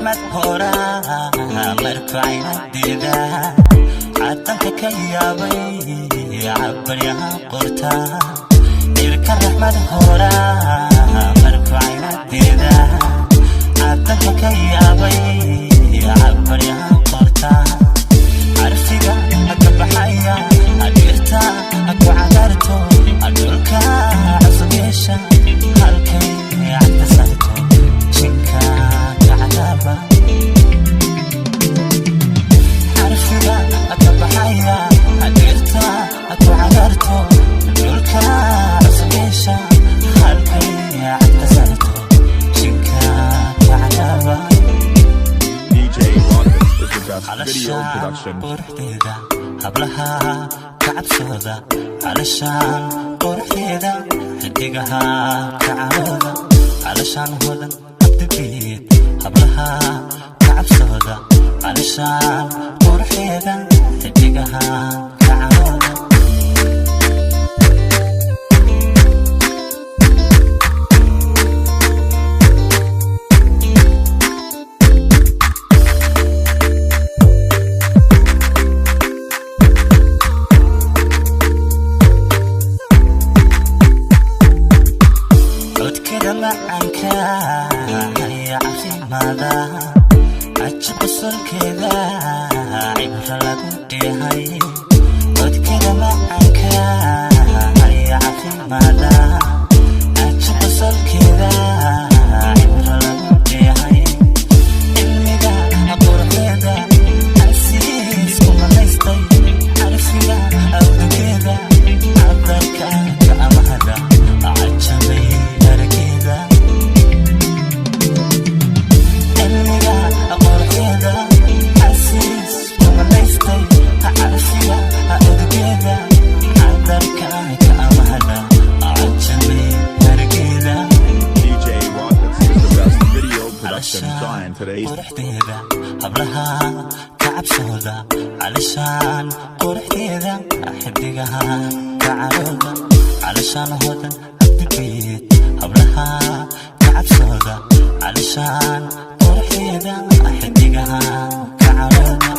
Raxmad horaa markuu caynadeeda cadanka ka yaabay, cabaryaha qorta. Ilka raxmad horaa markuu caynadeeda cadanka ka yaabay, cabaryaha qorta. Carfiga ka baxaya dhirta ku cagaarto, dhulka cusub yeesha, halkay cagta saarto jinka ka cadaaba. Carfiga ka baxaya dhirta ku cagaarto, dhulka cusub yeesha, halkay cagta saarto jinka ka cadaaba. DJ Rockets is the best video Calashaan production. quruxdeeda, hablaha ka cabsooda. Calashaan quruxdeeda, xidigaha ka carooda. Calashaan Hodan Cabdibiid, hablaha ka cabsooda. Calashaan quruxdeeda, xidigaha ka carooda. Codkada macanka haya caafimaada, cajab qosolkeeda, cibro lagu dheehay. Codkada macanka haya caafimaada, cajab qosolkeeda, cibro lagu dheehay. Cilmiga quruxdeeda casiis ku manaystay, carfiga awdageeda, cadarka ka amahada, cajabay arageeda. Cilmiga quruxdeeda casiis ku manaystay, carfiga awdageeda, cadarka ka amahada, cajabay arageeda. DJ Rockets is the best video production giant today. Quruxdeeda, hablaha ka cabsooda. Calashaan quruxdeeda, xidigaha ka carooda. Calashaan Hodan Cabdibiid, hablaha ka cabsooda. Calashaan quruxdeeda, xidigaha ka carooda.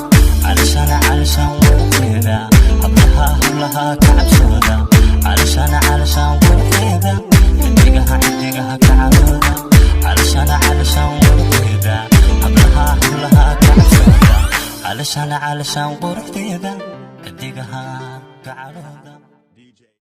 Calashaan, calashaan quruxdeeda, hablaha, hablaha ka cabsooda. Calashaan, calashaan quruxdeeda, xidigaha, xidigaha ka carooda. Calashaan, calashaan quruxdeeda, hablaha, hablaha ka cabsooda. Calashaan, calashaan quruxdeeda.